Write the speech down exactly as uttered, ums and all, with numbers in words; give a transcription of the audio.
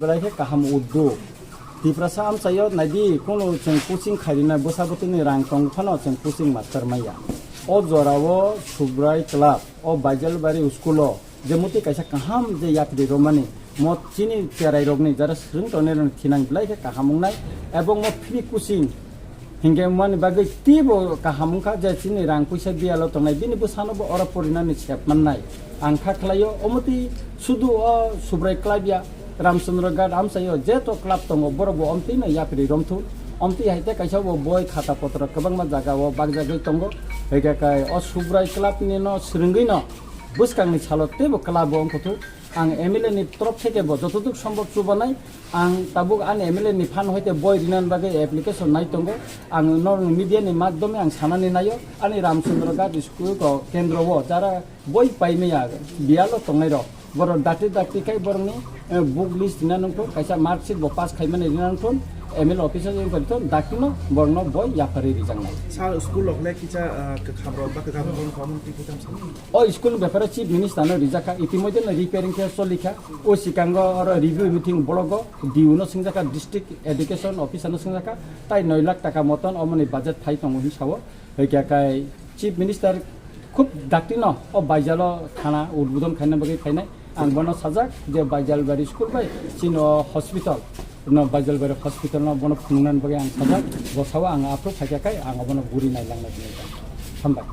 Belai khe kaham uddog. Tiprasa amchaio naidi, kono chwng coaching khairina bwsa bwtwini rang tong phano chwng coaching master maya. O jorao Subrai Club, o Baijalbari school o je muti kaisa kaham je yapri romani, mo chini cherai rokni jara swrwng tongnai rokni thinang belai khe kaham wngnai, ebong mo free coaching Hinkhe wngmani bagwi teibo kaham wngkha je chini rang puisa biyalo tongnai, bini bwsano bo oro porinani sep mannai. Ang kha khlaio, omo twi sudu o Subrai Club ya, Ramchandra Ghat amchaio jeto club tongo, borok bo omtwino yapri romthun. Omtwi hai tei kaisa bo boi khata potro kwbangma jaga o bakjagwi tongo. Hwnkhe kai o Subrai Club ni no swrwngwi no bwskangni salo teibo club o wngkha thung. Ang M L A ni torof theke bo jotoduk sombhob chubanai, ang tabuk ani M L A ni phan hoite boi rinani bagwi application nai tongo. Ang norok media ni madhyome ang sanani naio, ani Ramchandra Ghat school ko kendro o jara boi paimaya biyalo tongnai rok, borok dakti dakti khai borokni, eh, book list rina nangkho, kaisa mark sheet bo pass khaimani rina nangkho, M L A office o wngkha thon dakti no borokno boi yapharwi rijaknai. Sir, school rok le kisa, ah, kwkham rok ba kwkham rok wngkha, omo twi kwthang salo. O school ni bepare Chief Minister no rijak kha, itimodhye no repairing khe choli kha. O sikango oro review meeting block o D O no swngjak kha, District Education Officer no swngjak kha, tai noi lakh taka moton omoni budget phai tongo hin sao. Hwnkhe kai Chief Minister khub dakti no o Baijalo thana udbodon khaina bagwi phainai. Ang bono sajak je Baijalbari school bai chini o hospital no, Baijalbari hospital no bono phunuknani bagwi ang sajak. Bo sao ang aphuru phaikha kai ang obono guri nailangnai hinwi. Hambai.